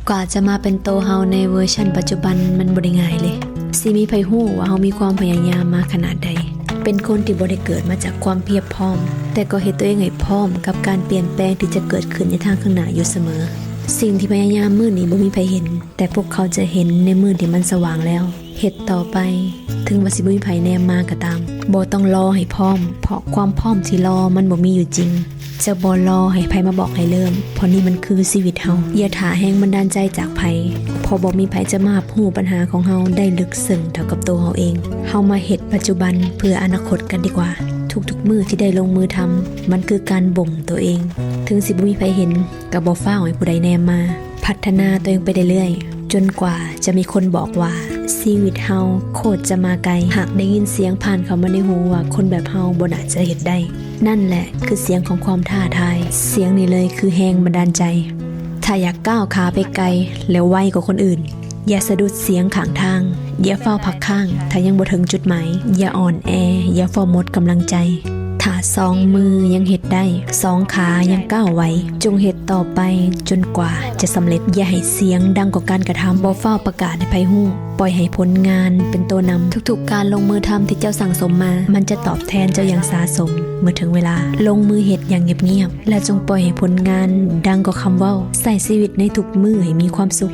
ກວ່າຈະມາເປັນໂຕເຮົາໃນເວີຊັນປັດຈຸບັນ ມັນບໍ່ໄດ້ງ່າຍເລີຍ. ຊິມີໃຜຮູ້ວ່າເຮົາມີຄວາມພະຍາຍາມມາຂະໜາດໃດ? ເປັນຄົນທີ່ບໍ່ໄດ້ເກີດມາຈາກຄວາມພຽບພ້ອມ, ແຕ່ກໍເຮັດຕົວເອງໃຫ້ພ້ອມກັບການປ່ຽນແປງທີ່ຈະເກີດຂຶ້ນໃນທາງຂ້າງໜ້າຢູ່ສະເໝີ. ສິ່ງທີ່ພະຍາຍາມມື້ນີ້ບໍ່ມີໃຜເຫັນ, ແຕ່ພວກເຂົາຈະເຫັນໃນມື້ທີ່ມັນສະຫວ່າງແລ້ວ. ເຮັດຕໍ່ໄປ, ເຖິງວ່າຊິບໍ່ມີໃຜແນມມາກໍຕາມ. ບໍ່ຕ້ອງລໍໃຫ້ພ້ອມ, ເພາະຄວາມພ້ອມທີ່ລໍມັນບໍ່ມີຢູ່ຈິງ. ຈະບໍ່ລໍໃຫ້ໃຜມາບອກໃຫ້ເລີ່ມ, ເພາະນີ້ມັນຄືຊີວິດເຮົາ. ຢ່າຖ້າແຮງບັນດານໃຈຈາກໃຜ, ເພາະບໍ່ມີໃຜຈະມາຮັບຮູ້ບັນຫາຂອງເຮົາໄດ້ເລິກເຊິ່ງເທົ່າກັບໂຕເຮົາເອງ. ເຮົາມາເຮັດປັດຈຸບັນເພື່ອອະນາຄົດກັນດີກວ່າ. ທຸກໆມື້ທີ່ໄດ້ລົງມືທຳ, ມັນຄືການບົ່ມໂຕເອງ. ເຖິງຊິບໍ່ມີໃຜເຫັນ, ກໍບໍ່ຟ້າວໃຫ້ຜູ້ໃດແນມມາ. ພັດທະນາຕົວເອງໄປເລື້ອຍໆ ຈົນກວ່າຈະມີຄົນບອກວ່າ ຊີວິດເຮົາໂຄດຈະມາໄກ. ຫາກໄດ້ຍິນສຽງຜ່ານເຂົ້າມາໃນຫູວ່າ ຄົນແບບເຮົາບໍ່ໜ້າຈະເຮັດໄດ້. ນັ້ນແຫຼະຄືສຽງຂອງຄວາມທ້າທາຍ. ສຽງນີ້ເລີຍຄືແຮງບັນດານໃຈ. ຖ້າຢາກກ້າວຂາໄປໄກ ແລະ ໄວກວ່າຄົນອື່ນ, ຢ່າສະດຸດສຽງຂ້າງທາງ. ຢ່າຟ້າວພັກຄ້າງ ຖ້າຍັງບໍ່ເຖິງຈຸດໝາຍ. ຢ່າອ່ອນແອ, ຢ່າຟ້າວໝົດກຳລັງໃຈ. ຖ້າສອງມືຍັງເຮັດໄດ້, ສອງຂາຍັງກ້າວໄຫວ, ຈົ່ງເຮັດຕໍ່ໄປຈົນກວ່າຈະສຳເລັດ. ຢ່າໃຫ້ສຽງດັງກວ່າການກະທຳ. ບໍ່ຟ້າວປະກາດໃຫ້ໃຜຮູ້. ປ່ອຍໃຫ້ຜົນງານເປັນໂຕນຳ. ທຸກໆການລົງມືທຳທີ່ເຈົ້າສັ່ງສົມມາ, ມັນຈະຕອບແທນເຈົ້າຢ່າງສາສົມເມື່ອເຖິງເວລາ. ລົງມືເຮັດຢ່າງງຽບໆ ແລະ ຈົ່ງປ່ອຍໃຫ້ຜົນງານດັງກວ່າຄຳເວົ້າ. ໃຊ້ຊີວິດໃນທຸກມື້ໃຫ້ມີຄວາມສຸກ.